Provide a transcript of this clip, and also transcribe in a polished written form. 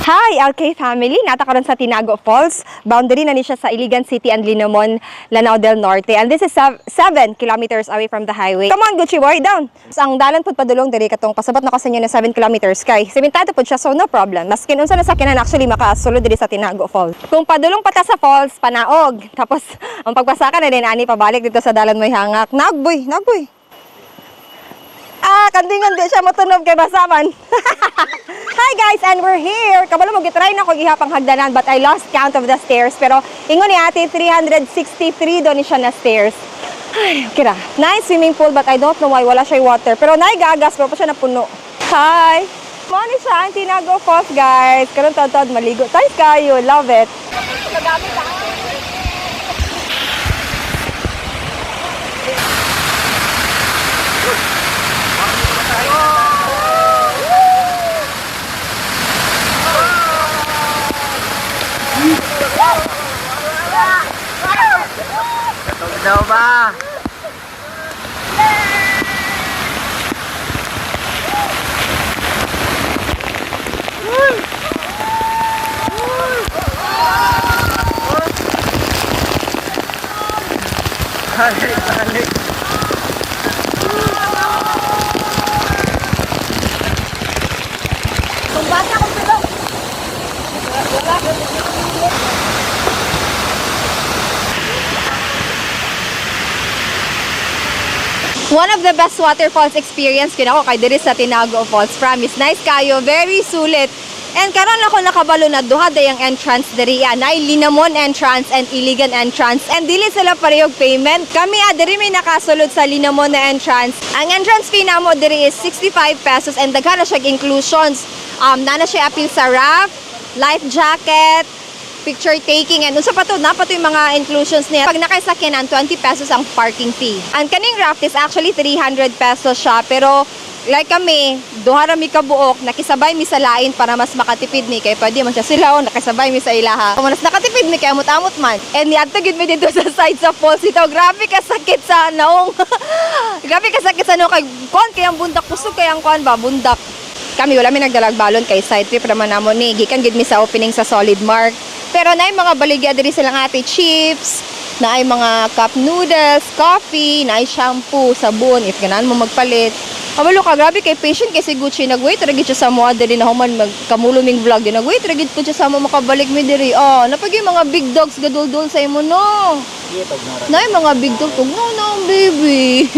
Hi, LK family! Naa ta karon sa Tinago Falls. Boundary na ni siya sa Iligan City and Linamon, Lanao del Norte. And this is 7 kilometers away from the highway. Come on, Gucci boy, down! So, ang dalan pud padulong diri katong pasabot na ko sa inyo na 7 kilometers kay sementado pud siya, so no problem. Maskin unsa na sakyanan, actually makasulod diri sa Tinago Falls. Kung padulong pa ta sa falls, panaog. Tapos ang pagpasaka na din ani pabalik dito sa dalan may hangak. Nagboy, nagboy. Ah, kandingan di siya matunob kay basa man. Hi guys, and we're here. Kabalo mo gitry na ko gihapang hagdanan, but I lost count of the stairs. Pero ingon ni ate, 363 do ni siya na stairs. Ay, okay ra. Nice swimming pool, but I don't know why wala siya water. Pero naay gagas pero pa siya napuno. Hi. Mao ni siya ang Tinago Falls, guys. Karon taud maligo. Thanks kayo. Love it. Katog daw ba? Balik, balik. One of the best waterfalls experience kinako kay diri sa Tinago Falls. Promise, nice kayo, very sulit. And karon ako nakabalo na duha day ang entrance diri ah. Naay Linamon entrance and Iligan entrance. And dili sila parehog payment. Kami ah, diri may nakasulod sa Linamon na entrance. Ang entrance fee namo diri is 65 pesos and daghan na siya inclusions. Naa na siya apil sa raft, life jacket, picture taking, and unsa pa to, naa pa to yung mga inclusions niya. Pag nakaisakyanan, 20 pesos ang parking fee. Ang kaning raft is actually 300 pesos siya, pero like kami, duha ra mi kabuok, nakisabay mi sa lain para mas makatipid mi kay pwede man siya sila o nakisabay mi sa ilaha. Mas nakatipid mi kay amot-amot man. And niadto gid mi dito sa side sa falls ito. Grabe ka sakit sa naong. Grabe ka sakit sa naong kay kuan kay ang bundak, kusog kay ang kuan ba bundak. Kami wala mi nagdalag balon kay side trip raman namo ni gikan gid mi sa opening sa Solid Mark. Pero naay mga baligya diri silang ate, chips, naay mga cup noodles, coffee, naay shampoo, sabon if ganahan mo magpalit. Kabalo ka, grabe kay patient kay si Gucci, nagwait ra gid siya sa mo diri na human magkamulo ming vlog di nagwait ra gid po siya sa mo makabalik mi diri. Oh, napag yung mga big dogs gaduldul sa imo no. Sige, pag Naay mga big dog tug no no baby.